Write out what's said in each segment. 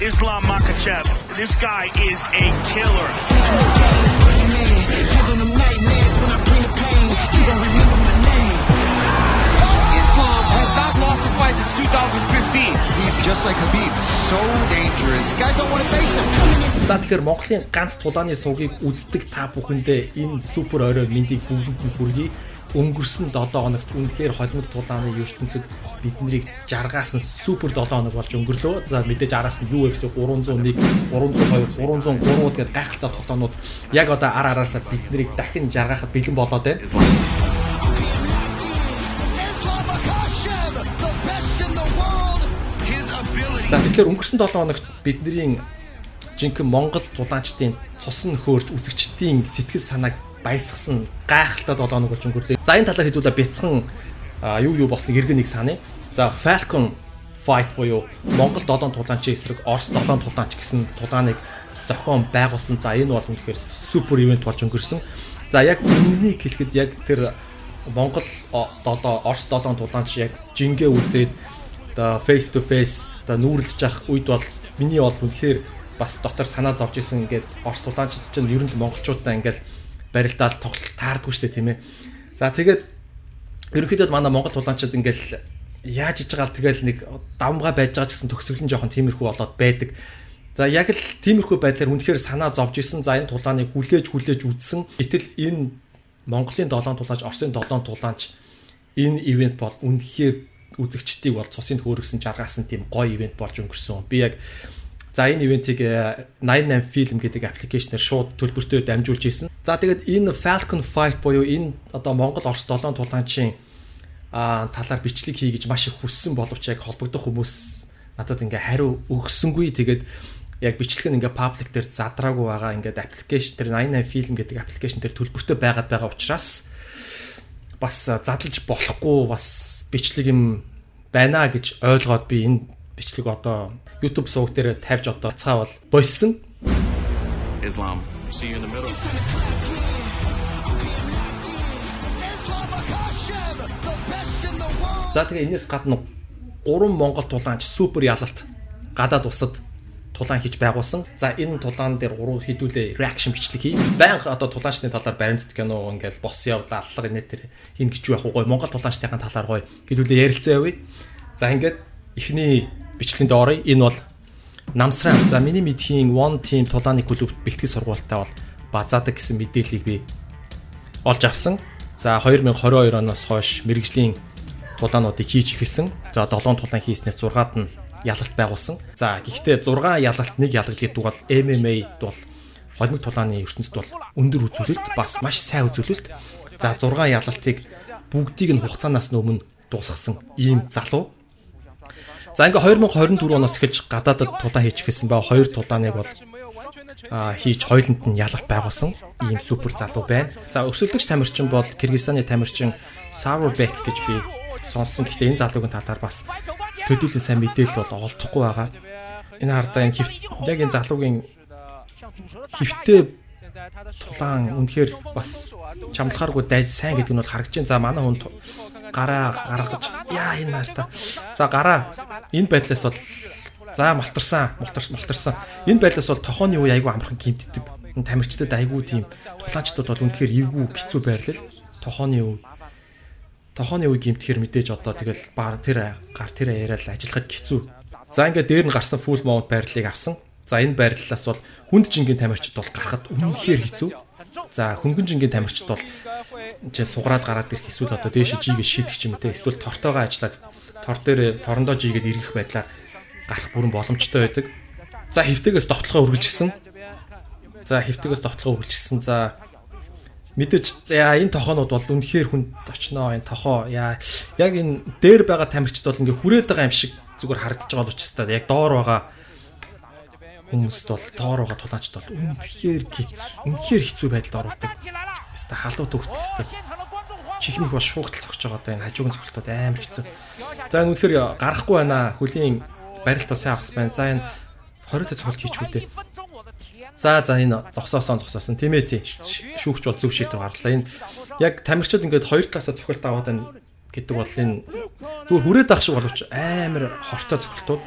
Islam Makhachev. This guy is a killer. Giving them nightmares when I bring the pain. You gon' remember my name. Islam has not lost a fight since 2015. He's just like Khabib, so dangerous. Guys don't want to face him. За, тэгэхээр Монголын ганц тулааны сувгийг үздэг та бүхэндээ энэ супер орой мэндийг бүгдэнд нь хүргэе. Өнгөрсөн 7 хоногт үнэхээр холимог тулааны ертөнцид биднийг жаргаасан супер 7 хоног болж өнгөрлөө. За, мэдээж араас нь UFC 301, 302, 303 гэдэг гайхалтай тулаанууд яг одоо ар араасаа биднийг дахин жаргаахад бэлэн болоод байна. Islam Makhachev, the best in the world. His ability За, тэгэхээр өнгөрсөн 7 хоногт бидний жинхэнэ Монгол тулаанчдын цус нь хөөрч, үзэгчдийн сэтгэл санааг баясгасан гайхалтай 7 хоног болж өнгөрлөө. За, энэ талаар хэдүүлээ бяцхан юу юу болсныг эргэн нэг саная. За, Falcon Fight буюу Монгол 7 тулаанчийн эсрэг Орос 7 тулаанч гэсэн тулааныг зохион байгуулсан. За, энэ бол үнэхээр супер event болж өнгөрсөн. За, яг үнэнийг хэлэхэд яг тэр Монгол 7, Орос 7 тулаанч яг жингээ үзээд одоо face to face одоо нүүрлэж явах үед бол миний бол үнэхээр бас дотор санаа зовж исэн. Ингээд Орос тулаанчид чинь ер нь л монголчуудаа ингээд барилдаал тоглолт таардгүй шүү дээ, тийм ээ. За, тэгээд ерөнхийдөө манай монгол тулаанчид ингээд яаж иж байгаа л тэгэл нэг давмгай байж байгаа ч гэсэн төгсгөл нь жоохон тиймэрхүү болоод байдаг. За, яг л тиймэрхүү байдлаар үнэхээр санаа зовж исэн. За, энэ тулааныг хүлээж хүлээж үзсэн. Гэтэл энэ Монголын 7 тулаанч, Оросын 7 тулаанч энэ event бол үнэхээр үзэгчдийг бол цусын хөөргсөн, жаргаасан тийм гоё event болж өнгөрсөн. Би яг за энэ event ийг 98 Film гэдэг application ээр шууд төлбөртөө дамжуулж исэн. За, тэгээд энэ Falcon Fight буюу энэ одоо Монгол Орос 7 тулаанчийн талаар бичлэг хий гэж маш их хүссэн боловч яг холбогдох хүмүүс надад ингээ хариу өгсөнгүй. Тэгээд яг бичлэг нь ингээ public дээр задраагүй байгаа. Ингээд application дээр, 98 Film гэдэг application дээр төлбөртэй байгаад байгаа учраас бас задлж болохгүй бас бичлэг юм байна гэж ойлгоод би энэ бичлэг одоо YouTube суваг дээр тавьж одоо цаа бол болсон. Islam. See you in the middle. Islam Makhachev, the best in the world. За, тэгээ энэс гадна гурван монгол тулаанч супер ялалт гадаад улсад тулаан хийж байгуулсан. За, энэ тулаан дээр гурав хэдүүлээ reaction бичлэг хий. Байнга одоо тулаанчны талаар баримтат кино ингээл бос явдал аллага энэ тэр хин гэж байх уу, гой монгол тулаанчдын талаар гой хэдүүлээ ярилцсан явъя. За, ингээд эхний бичлэгэнд оръё. Энэ бол Намсран. За, миний мэдхийн One Team тулааны клуб бэлтгэл сургуультай бол базаадаг гэсэн мэдээллийг би олж авсан. За, 2022 оноос хойш мэргэжлийн тулаануудыг хийж эхэлсэн. За, 7 тулаан хийснээс 6-ад нь ялалт байгуулсан. За, гэхдээ 6 ялалт, 1 ялгал гэдэг бол MMA-д бол, холимог тулааны ертөнцид бол өндөр үзүүлэлт, бас маш сайн үзүүлэлт. За, 6 ялалтыг бүгдийг нь хугацаанаас өмнө дуусгасан ийм залуу. За, ингээ 2024 оноос эхэлж гадаадад тулаан хийж эхэлсэн ба хоёр тулааныг бол хийж, хоёуланд нь ялалт байгуулсан ийм супер залуу байна. За, өрсөлдөгч тамирчин бол Кыргызстаны тамирчин Saurbek гэж би сонссон. Гэхдээ энэ залуугийн талаар бас төдийлөн сайн мэдээлэл бол олдохгүй байгаа. Энэ хардаа энэ хэв яг энэ залуугийн хэвтэй тулаан үнэхээр бас чамлахааргүй дайж сайн гэдэг нь бол харагдаж байна. За, манай хүн гараа гаргаж яа энэ хардаа. За, гараа энэ байдлаас бол за малтарсан, малтарсан. Энэ байдлаас бол тохооны үе айгүй амархан гимтдэг. Энэ тамирчдад айгүй тийм тулаанчдад бол үнэхээр эвгүй хэцүү байрлал. Тохооны үе гимтэхэр мэдээж одоо тэгэл бар тэр гар тэр яриад ажиллахад хэцүү. За, ингээд дээр нь гарсан full mount байрлалыг авсан. За, энэ байрлалаас бол хүнд жингийн тамирчид бол гарахад үнэхээр хэцүү. За, хөнгөн жингийн тамирчид бол чи сугараад гараад ирэх, эсвэл одоо дээшээ жигээ шийдэх ч юм уу те, эсвэл тортоогоо ажиллаад тор дээр торондоо жигээд эргэх байдлаар гарах бүрэн боломжтой байдаг. За, хэвтэгээс довтлогоо үргэлжилсэн. За, хэвтэгээс довтлогоо үргэлжилсэн. За, мэдээж яа энэ тохоонууд бол үнэхээр хүнд очноо, энэ тохоо яа яг энэ дээр байгаа тамирчид бол ингээ хүрээд байгаа юм шиг зүгээр харагдаж байгаа л учраас яг доор байгаа хүмүүст бол, доор байгаа тулаанчд бол үнэхээр хэцүү, үнэхээр хэцүү байдалд оруулдаг. Хэвээ халуу төгтөл хэвээ чихмих бол шуугтал зогсож байгаа, одоо энэ хажуугийн цогцолтууд амар хэцүү. За, энэ үнэхээр гарахгүй байна. Хөлийн барилт бас сайн авсан байна. За, энэ 20 цогцолт хийчихүү дээ. За, энэ зогсоосон зогсоосон. Тийм ээ, тий. Шүүгч бол зөв шийдвэр гаргалаа. Энэ яг тамирчид ингээд хоёр талаасаа цохилт аваад байна гэдэг бол энэ зүгээр хүрээд ах шиг боловч амар хортой цохилтууд.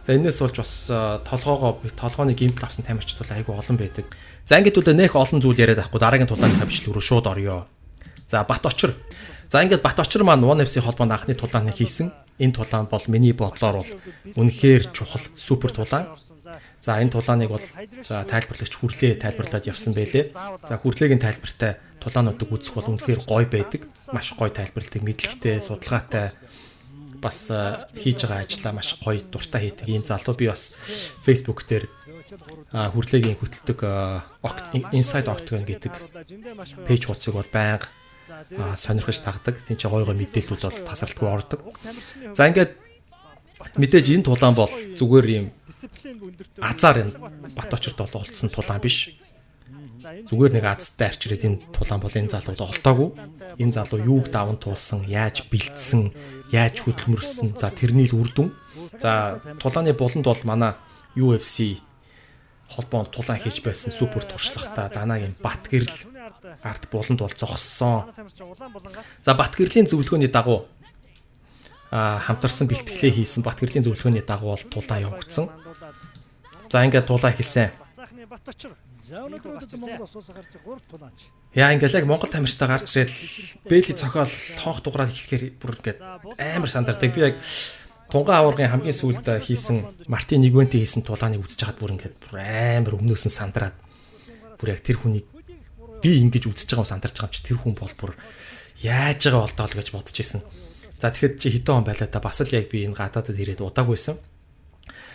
За энэс болж бас толгойн гэмтэл авсан тамирчид бол айгүй олон байдаг. За ингээд үлээ нэх олон зүйл яриад байхгүй дараагийн тулааны бичлэг рүү шууд орё. За Бат Очир. За ингээд Бат Очир маань One FC холбоонд анхны тулааныг хийсэн. Энэ тулаан бол миний бодлоор бол үнэхээр чухал супер тулаан. За энэ тулааныг бол за тайлбарлагч Хүрлээ тайлбарлаад явсан байлээ. За Хүрлээгийн тайлбартай тулаануудыг үзэх бол үнэхээр гоё байдаг. Маш гоё тайлбарладаг, мэдлэгтэй, судалгаатай бас хийж байгаа ажлаа маш гоё дуртай хийдэг ийм залуу. Би бас Facebook дээр Хүрлээгийн хөтэлдэг Inside Octagon гэдэг page хуудсыг бол байнга сонирхож тагдаг. Тин чи гоё гоё мэдээллүүд бол тасралтгүй ордог. За ингээд мэдээж энэ тулаан бол зүгээр ийм азар энэ Бат Очирд бол олдсон тулаан биш. Зүгээр нэг азтай арчирээд энэ тулаан бол энэ залууд олдоогүй. Энэ залуу юуг даван туулсан, яаж бэлдсэн, яаж хөдөлмөрсөн. За тэрний л үр дүн. За тулааны буланд бол манай UFC холбоонд тулаан хийж байсан супер туршлагатай Данагийн Бат Гэрэл ард буланд бол зогссон. За Бат Гэрлийн зөвлөгөөний дагуу хамтарсан бэлтгэлээ хийсэн. Бат Гэрлийн зөвлөгөөний дагуу бол тулаан явагдсан. За ингээд тулаан эхэлсэн. Яа ингээд яг Монгол тамирчтай гарч ирээд бэли цохиол хонх дуграад эхлэхээр бүр ингээд амар сандардаг. Би яг Тунгаан аваргын хамгийн сүүлд хийсэн Мартин Нигвенти хийсэн тулааныг үзэж хахад бүр ингээд бүр амар өмнөөс нь сандраад бүр яг тэр хүнийг би ингэж үзэж байгаа юм сандарч байгаа юм чи тэр хүн бол бүр яаж байгаа болдоо л гэж бодож исэн. За тэгэхэд чи хэдэн он байлаа та бас л яг би энэ гадаадад ирээд удаагүйсэн.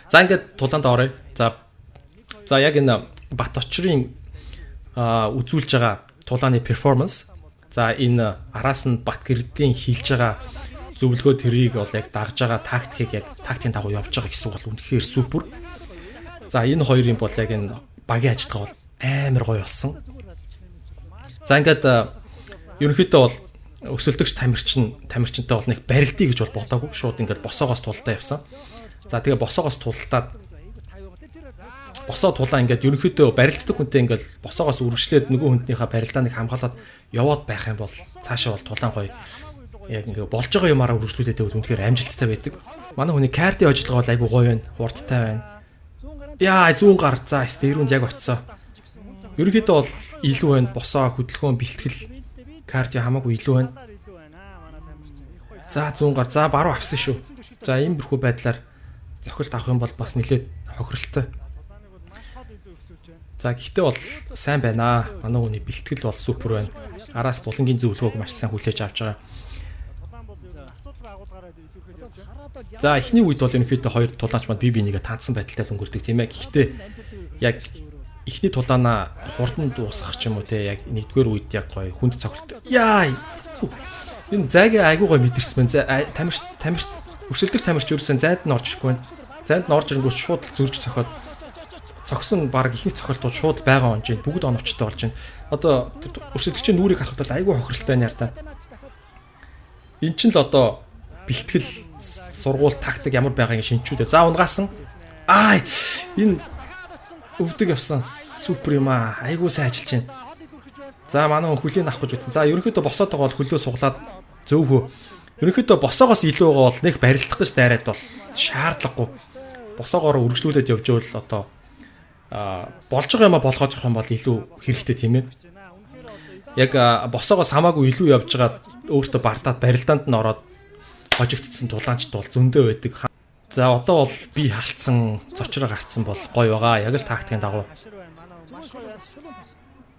За ингээд тулаанд оръё. За яг энэ Бат Очрын үзүүлж байгаа тулааны перформанс. За энэ араас нь Бат Гэрдлийн хийлж байгаа зөвлөгөө тэрийг бол яг дагж байгаа тактикийг яг тактикийн дагуу явж байгаа гэсэн бол үнэхээр супер. За энэ хоёрын бол яг энэ багийн ажиллагаа бол амар гоё болсон. За ингээд ерөнхийдөө бол өрсөлдөгч тамирчинтай бол нэг барилдъя гэж бол бодоагүй. Шууд ингээд босоогоос тулдаа явсан. За тэгээ босоогоос тултаад босоо тулаа ингээд ерөнхийдөө барилддаг хүнтэй ингээд босоогоос үргэлжлээд нөгөө хүнтнийхээ барилдааныг хамгаалаад яваад байх юм бол цаашаа бол тулаан гоё яг ингээд болж байгаа юмараа үргэлжлүүлээд байвал үнэхээр амжилттай байдаг. Манай хүний кардио ажиллагаа бол айгүй гоё байна. Хурдтай байна. Яа зүүн гар за стерүнд яг очсон. Ерөнхийдөө бол илүү байна. Босоо хөдөлгөөн бэлтгэл кардио хамаагүй илүү байна. За зүүн гар за баруун авсан шүү. За иймэрхүү байдлаар зохилт авах юм бол бас нэлээд хохиролтой. За гэхдээ бол сайн байна. Манай хүний бэлтгэл бол супер байна. Араас булангийн зөвлөгөөг маш сайн хүлээж авч байгаа. За эхний үед бол ерөнхийдөө хоёр тулаач маань бие бинийгээ таанцсан байдалтай өнгөрдөг тийм ээ. Гэхдээ яг эхний тулаанаа хурдан дуусгах ч юм уу те яг нэгдүгээр үед яг гоё хүнд цогцолт. Яа! Энэ зайг айгуу гоё мэдэрсэн байна. Тамирч өрсөлдөх тамирч ерөөсөн зайд нь орж ирэхгүй байна. Зайд нь орж ирэнгүүт шууд л зөрж цохиод цогсон баг ихэнх цохилтууд шууд байгаа онж байна. Бүгд оновчтой болж байна. Одоо өрсөлдөгчийн нүрийг харахад бол айгүй хохиролтой байна яар та. Эн чинь л одоо бэлтгэл сургууль тактик ямар байгааг шинчүүдээ. За унгаасан. Аа энэ өвдөг явсан супер юм аа. Айгүй сайн ажиллаж байна. За манай хүн хөлийг авах гэж утсан. За ерөнхийдөө босоод байгаа бол хөлөө суглаад зөөхөө. Ерөнхийдөө босоогоос илүү байгаа бол нэг барилдах гэж дайраад бол шаардлагагүй. Босоогоороо үргэлжлүүлээд явж байвал одоо болж байгаа юмаа болгоод явах юм бол илүү хэрэгтэй тийм ээ. Яг босоогоос хамаагүй илүү явж байгаа өөртөө бартаад барилдаанд нь ороод хожигдсон тулаанчд бол зөндөө байдаг. За одоо бол би халтсан, цочроо гарцсан бол гоё байгаа. Яг л тактикийн дагуу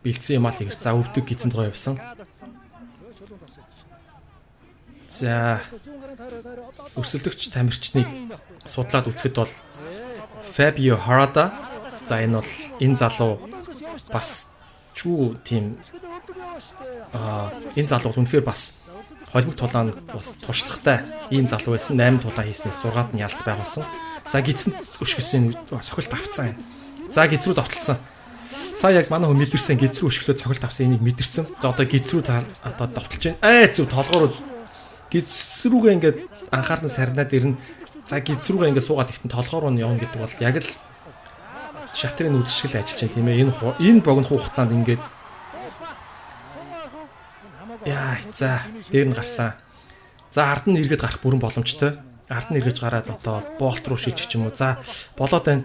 бэлдсэн юм аа л ихэр. За өвдөг гизэнд гоё явсан. За өрсөлдөгч тамирчныг судлаад үзэхэд бол Фабио Харада. За энэ бол энэ залуу бас чүү тийм энэ залуу үнэхээр бас холимог тулаанд бас туршлагатай ийм залуу байсан. 8 тулаан хийснээс 6-ад нь ялт байгуулсан. За гизэнд өшгөсөн цохилт авцсан юм. За гиз рүү довтлсон. Сая яг манай хүн мэдэрсэн гиз рүү өшгөлөө цохилт авсан энийг мэдэрсэн. За одоо гиз рүү одоо довтолж байна. Ээ зүв толгоор гиз рүүгээ ингээд анхааран сарнаад ирнэ. За гиз рүүгээ ингээд суугаад ихтэн толгоор нь явна гэдэг бол яг л шатрын нүдэл шиг л ажиллаж байна тийм ээ. Энэ богино хугацаанд ингээд яа за дээр нь гарсан. За ард нь эргээд гарах бүрэн боломжтой. Ард нь эргэж гараад одоо боолт руу шилжих юм уу. За болоод байна.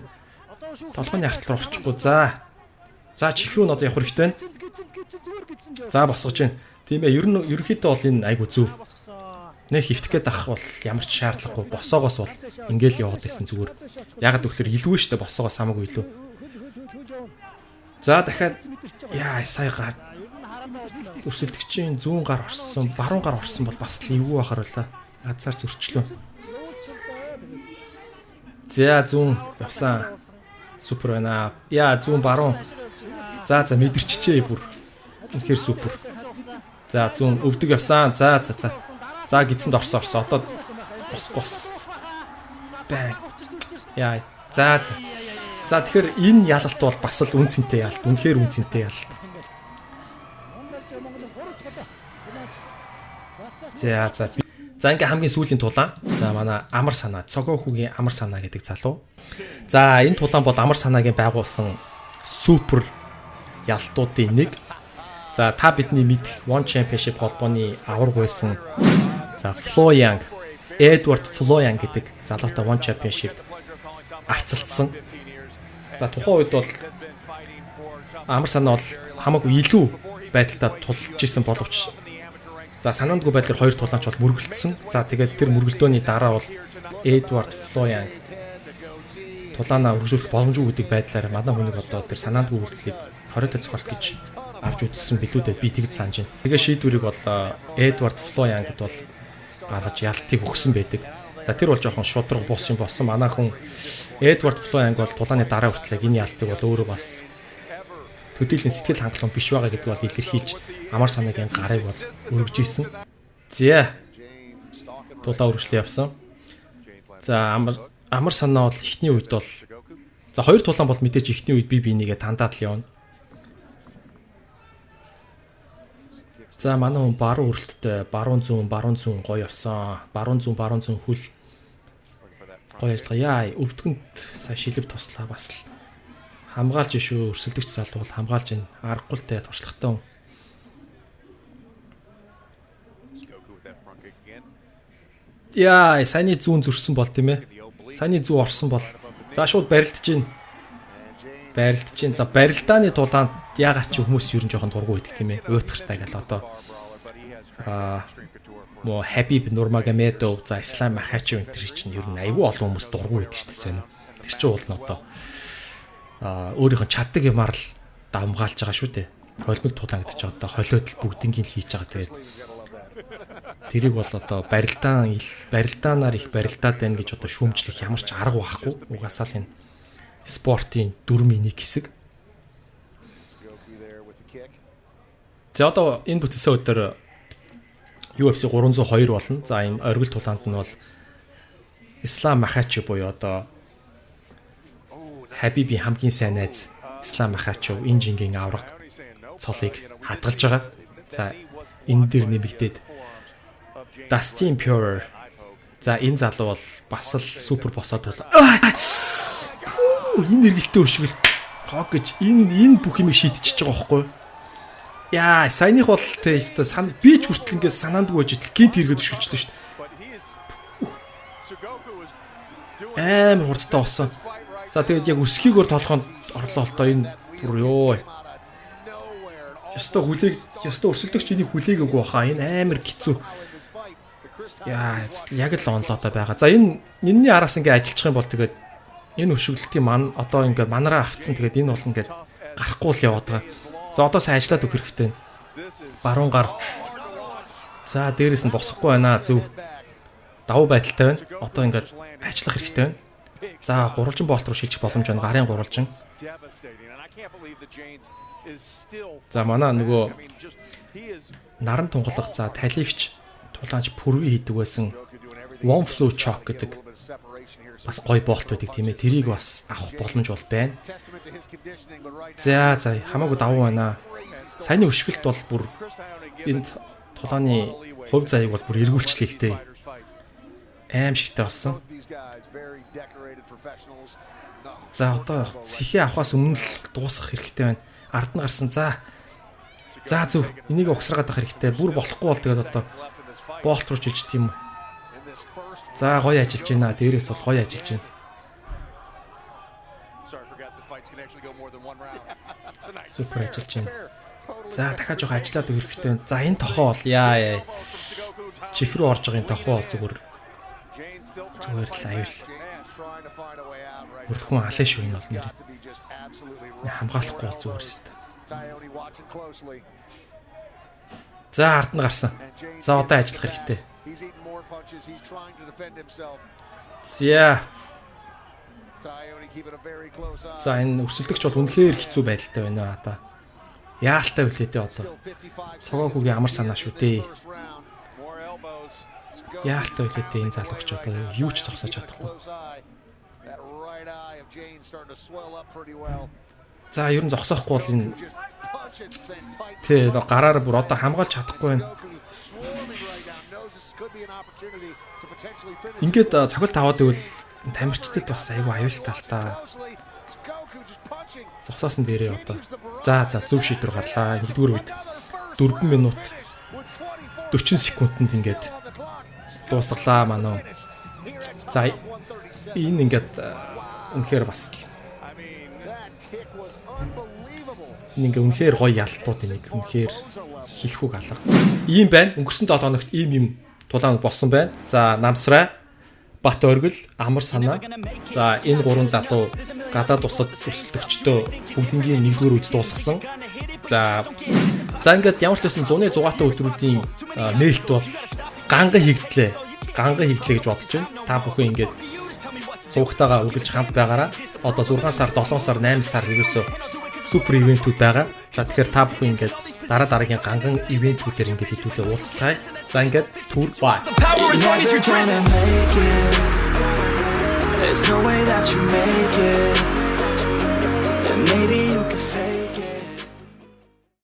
Толгойн арт руу орчихгүй. За. За чих рүү нь одоо явах хэрэгтэй байна. За босгож байна. Тийм ээ. Ер нь ерөнхийдөө бол энэ айгу зөв. Нэх хөвтөх гээд ах бол ямар ч шаардлагагүй. Босоогоос бол ингээл яваад исэн зүгээр. Ягаад гэвэл илүү штэ босоогоос хамаагүй илүү. За дахиад яа сая гар өрсөлдөгчийн зүүн гар орсон, баруун гар орсон бол бас л эвгүй байхаар байлаа. Азар зөрчлөө. За зүүн явсан. Супер байна. Яа зүүн баруун. За за мэдэрчжээ бүр. Үнэхээр супер. За зүүн өвдөг явсан. За за за. За гидсэнд орсон орсон. Одоо бос бос. Бай. Яа за за. За тэгэхээр энэ ялалт бол бас л үн цэнтэй ялалт. Үнэхээр үн цэнтэй ялалт. За за. За ингээ хамгийн сүүлийн тулаан. За манай Амар Санаа, Цогоо хүүгийн Амар Санаа гэдэг залуу. За энэ тулаан бол Амар Санаагийн байгуулсан супер ялалтуудын нэг. За та бидний мэдэх One Championship холбооны аварга байсан. За Флоянг, Эдвард Флоянг гэдэг залуутай One Championship арцалтсан. За тухайн үед бол Амар Санаа бол хамаагүй илүү байдалтай тулж исэн боловч за санаандгүй байдлаар хоёр тулаанч бол мөргөлдсөн. За тэгээд тэр мөргөлдөөний дараа бол Эдвард Флоянг тулаанаа өргөжүүлэх боломжгүй гэдэг байдлаар манай хүнийг одоо тэр санаандгүй үйлдэлийг 20 зохиолт гэж авч үзсэн билүү дээ, би тэгж санаж байна. Тэгээ шийдвэрийг бол Эдвард Флоянгд бол гаргаж ялтыг өгсөн байдаг. За тэр бол жоохон шудраг бус юм болсон. Манай хүн Эдвард Флоянг бол тулааны дараа хүртэл энэ ялтыг бол өөрөө бас төдийлөн сэтгэл хангалуун биш байгаа гэдгийг бол илэрхийлж Амар Санаагийн гарыг бол өргөж исэн. За тулаа өргөжлөө явсан. За Амар Санаа бол эхний үед бол за хоёр тулаан бол мэдээж эхний үед би бинийгээ тандаад л явна. За манай хүн баруун өрөлттэй баруун зүүн баруун зүүн гоё явсан. Баруун зүүн баруун зүүн хөл гоё ажиллагаа. Яа өвдгөнд сая шилэв туслаа бас л хамгаалж шүү. Өрсөлдөгч залуу бол хамгаалж ин аргагүй л тэ туршлагатай хүн. Яа саяны зүүн зөрсөн бол тийм ээ. Саяны зүү орсон бол за шууд барилдаж гин. Барилдаж гин. За барилдааны тулаанд яагаад чи хүмүүс ер нь жоохон дургу байдаг тийм ээ. Уйтгартай гэл одоо мో Хабиб Нурмагомедов за Ислам Махачев энэ төр чинь ер нь айгүй олон хүмүүс дургу байдаг шүү дээ сонио. Тэр чинь уул нь одоо өөрийнх нь чаддаг юмар л давмгаалж байгаа шүү дээ. Холимог тулаан гэдэг чинь одоо холиод л бүгднийг л хийж байгаа. Тэгээд тэрийг бол одоо барилдаан барилдаанаар их барилдаад байна гэж одоо шүүмжлэх ямар ч арга байхгүй. Угаасаа л энэ спортын дүрмийн нэг хэсэг. За одоо энэ бүтээсэн өдөр UFC 302 болно. За энэ оргил тулаанд нь бол Ислам Махачев буюу одоо Хабибийн хамгийн сайн найз Ислам Махачев энэ жингийн аврагт цолыг хадгалж байгаа. За энэ дээр нэмэгдээд Dustin Poirier. За энэ залуу бол бас л супер босоод бол энэ эргэлтээ өшгөл хог гэж энэ бүх юмыг шийдчихэж байгаа байхгүй юу? Яа, саяных бол тэ өстой сан би ч хүртэл ингээд санаандгүй байж идэл гинт эргээд өшгөлчлээ шүү дээ. Амар хурдтай болсон. За тэгээд яг өсгийгөр толгоонд орлоо л доо энэ бүр ёо. Ёстой хүлээг ёстой өрсөлдөгч энийг хүлээгээгүй баха. Энэ амар хэцүү. Яа, яг л онлоотой байгаа. За энэ энэний араас ингээд ажиллах юм бол тэгээд энэ өшөглөлтийн ман одоо ингээд манараа автсан. Тэгээд энэ бол ингээд гарахгүй л яваад байгаа. За одоо сайн ажиллаад өгөх хэрэгтэй. Баруун гар. За дээрээс нь босохгүй байна. Зөв. Давуу байдалтай байна. Одоо ингээд ажиллах хэрэгтэй байна. За гурвалжин болт руу шилжих боломж байна. Гарын гурвалжин. За манай нөгөө наран тунгалах за талигч тулаанч пүрви хийдэг байсан One Flew Choke гэдэг бас гоё болт байдаг тийм ээ. Тэрийг бас авах боломж бол байна. За за хамаагүй давуу байна. Саяны өшгөлт бол бүр энд тулааны хувь заяаг бол бүр эргүүлчлээ л дээ. Аимшигтай болсон. За одоо сэхээ авахаас өмнө л дуусгах хэрэгтэй байна. Ард нь гарсан. За. За зөв. Энийг угсраагаад авах хэрэгтэй. Бүр болохгүй бол тэгээд одоо болт руу шилжих юм уу? За, гоё ажиллаж байна. Дээрээс бол гоё ажиллаж байна. Sorry, I forgot the fights can actually go more than one round tonight. Супер ажиллаж байна. За, дахиад жоох ажиллаад өгөх хэрэгтэй байна. За, энэ тохоо бол яа яа. Чих рүү орж байгаа энэ тохоо бол зүгээр зүгээр л аюул. Бүр хүн алын шүү энэ бол нэр. Хамгаалахгүй бол зүгээр шүү дээ. За, ард нь гарсан. За, одоо ажиллах хэрэгтэй. За. За, энэ өрсөлдөгч бол үнэхээр хэцүү байдалтай байна одоо. Яалтай үлээ дээ одоо. Цогоохүгийн амар санаа шүү дээ. Яалтай үлээ дээ энэ залууч одоо юу ч зогсоож чадахгүй. За, ер нь зогсоохгүй бол энэ тий гараар бүр одоо хамгаалж чадахгүй байна. Ингээд цохилт аваад ивэл тамирчдад бас айгүй аюултай л та. Зогсоосон дээрээ одоо. За за, зөв шийдвэр гарлаа. Нэгдүгээр үед 4 минут 40 секундэд ингээд дуусгалаа мануу. За, энэ ингээд үнэхээр бас энэ ингээ үнэхээр гоё ялтууд, энийг үнэхээр хэлэхүүг алга. Ийм байна. Өнгөрсөн 7 хоногт ийм юм тулаан болсон байна. За, Намсрай, Бат Оргил, Амар Санаа. За, энэ гурван залуу гадаад улсад өрсөлдөгчдөө бүгднгийн нэгдүгээр үед дуусгасан. За за, ингээд ямар ч байсан зуны зугаатай өдрүүдийн нээлт бол ганган хийгдлээ. Ганган хийгдлээ гэж бодож байна. Та бүхэн ингээд суугтайгаа үргэлж хамт байгаараа. Одоо 6 сар, 7 сар, 8 сар ерөөсөө супер event үүд байгаа. За, тэгэхээр та бүхэн ингээд дараа дараагийн ганган event үүдээр ингээд хэдүүлээ уулзцгаая. За, ингээд түр бай. Power as long as you dream it. Make it. There's no way that you make it. And maybe you can